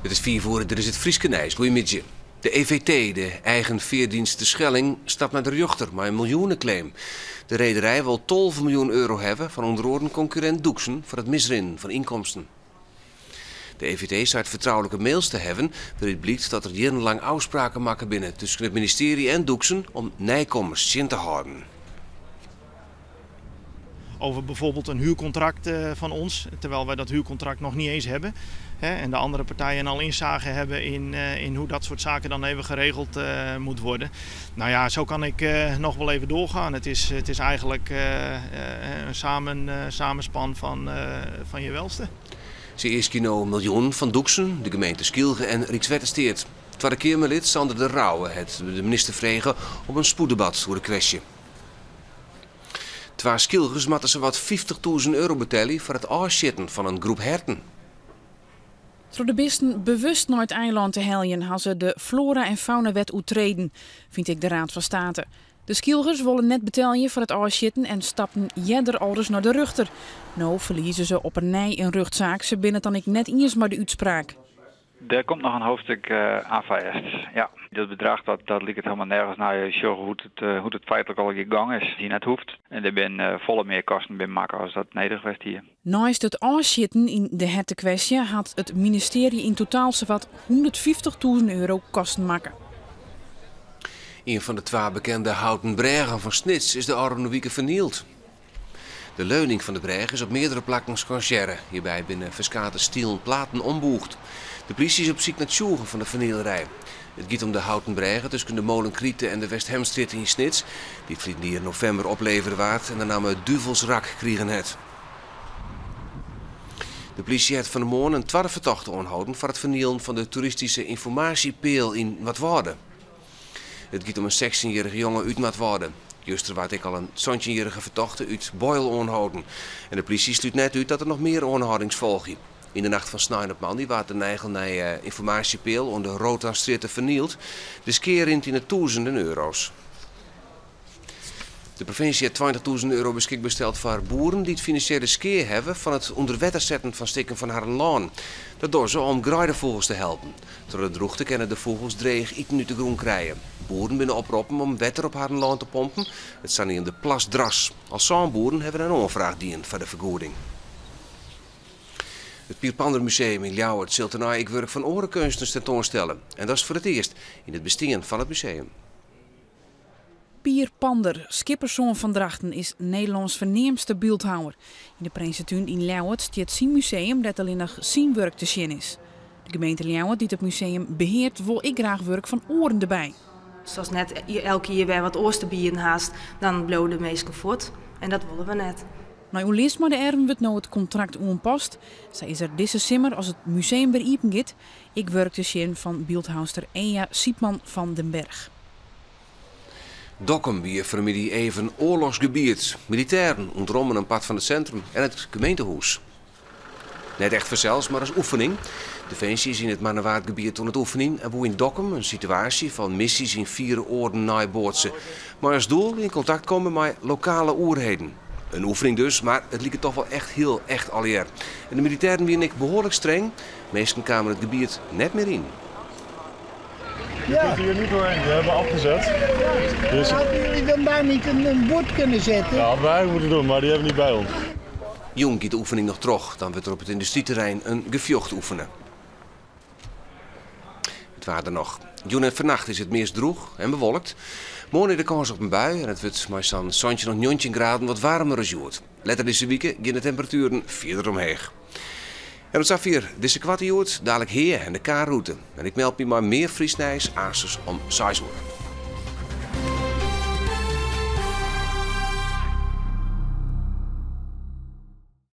It is 5 oere, dit is it Fryske nijs. Goeiemiddei. De EVT, de eigen veerdienst Terschelling, stapt nei de rjochter mei in miljoeneclaim. De rederij wol 12 miljoen euro hawwe fan ûnder oaren konkurrint Doeksen foar it misrinnen fan ynkomsten. De EVT seit fertroulike mails te hawwen wêrút blykt dat der jierrenlang ôfspraken makke binne tusken it ministearje en Doeksen om nijkommers tsjin te hâlden. Over bijvoorbeeld een huurcontract van ons, terwijl wij dat huurcontract nog niet eens hebben. En de andere partijen al inzage hebben in hoe dat soort zaken dan even geregeld moet worden. Nou ja, zo kan ik nog wel even doorgaan. Het is eigenlijk een samenspan van je welste. Se easkje no in miljoen fan Doeksen, de gemeente Skylge en Rykswettersteat. Twadde Keamerlid Sander de Rouwe hat de minister frege om in spoeddebat oer de kwestje. Twa Skylgers moatte sawat 50.000 euro betelje foar it ôfsjitten fan in groep herten. Troch de bisten bewust nei it eilân te heljen, ha se de Flora en Faunawet oertrêden, fynt ek de Raad van State. De Skylgers wolle net betelje foar it ôfsjitten en stapten earder alris nei de rjochter. No ferlieze se op 'e nij in rjochtsaak. Se binne it dan ek net iens mei de útspraak. Der komt noch in hoofdstuk oan fêst. Ja, dat bedrach dat liket hielendal nergens nei sjogge hoe't it feitlik al gien is. Dy net hoecht. En der binne folle mear kosten by makke as dat nedich west hie. Neist it ôfsjitten yn de hertekwestje hat it ministearje yn totaal sawat 150.000 euro kosten makke. Ien fan de twa bekende houten brêgen fan Snits is de ôfrûne wike fernield. De leuning fan de brêge is op meardere plakken skansearre. Hjirby binne ferskate stielen platen ombûgd. De plysje is op syk nei tsjûgen fan de fernielerij. It giet om de houten brêge tusken de Molenkrite en de Westhemstrjitte yn Snits, dy't ferline jier novimber oplevere waard en de namme Duvelsrak krigen hat. De plysje hat fan 'e moarn in twadde fertochte oanholden foar it fernielen fan de toeristyske ynformaasjepeal yn Noardwâlde. It giet om in 16-jierrige jonge út Noardwâlde. Juster waard ek al in 17-jierrige fertochte út Boyl oanholden. En de plysje slút net út dat der noch mear oanhâldings folgje. Yn de nacht fan snein op moandei waard de nagelnije ynformaasjepeal oan de Rotanstrjitte fernield. De skea rint yn de tûzenen euro's. De provinsje hat 20.000 euro beskikber steld foar boeren dy't finansjele skea hawwe fan it ûnder wetter setten fan stikken fan harren lân. Dat dogge se om greidefûgels te helpen. Troch de drûchte kinne de fûgels dreech iten út de grûn krije. Boeren binne oproppen om wetter op harren lân te pompen, it saneamde plasdras. Al sân boeren hawwe in oanfraach dien foar de fergoeding. It Pier Pander Museum yn Ljouwert sil tenei ek wurk fan oare keunstners tentoanstelle. En dat is foar it earst yn it bestean fan it museum. Pier Pander, skipperssoan fan Drachten, is Nederlâns ferneamdste byldhouwer. Yn de Prinsetún yn Ljouwert stiet syn museum dêr't allinnich syn wurk te sjen is. De gemeente Ljouwert, dy't it museum beheart, wol ek graach wurk fan oaren derby. Ast net elk jier wer wat oars te bieden hast, dan bliuwe de minsken fuort. En dat wolle we net. Nei oerlis mei de erven wurdt no it kontrakt oanpast. Sa is der dizze simmer, as it museum wer iepen giet, ek wurk te sjen fan byldhouster Ea Siepman van den Berg. Dokkum wie fan 'e middei even oarlochsgebiet. Militêren ûntrommen in part fan it sintrum en it gemeentehûs. Net echt fansels, mar as oefening. Definsje is yn it Marnewaardgebiet oan it oefenjen en woe yn Dokkum in situaasje fan missys yn fiere oarden neiboatse. Mei as doel yn kontakt komme mei lokale oerheden. In oefening dus, mar it liket dochs wol echt hiel echt allegear. En de militêren wiene ek behoarlik streng. Minsken kamen it gebiet net mear yn. Je kunt hier niet doorheen, we hebben afgezet. Dus Hadden jullie dan daar niet een bord kunnen zetten? Ja, hadden wij moeten doen, maar die hebben we niet bij ons. Jûn giet de oefening noch troch. Dan wurdt der op it yndustryterrein in gefjocht oefene. It waar dan noch. Jûn en fannacht is it meast drûch en bewolkt. Moarn is de kâns op in bui en it wurdt mei sa'n 17 oant 19 graden wat waarmer as hjoed. Letter dizze wike geane de temperatueren fierder omheech. En oant safier dizze koarte Hjoed, dalik Hea en de K-rûte. En ik meld my mei mear Frysk nijs aansens om 6 oere.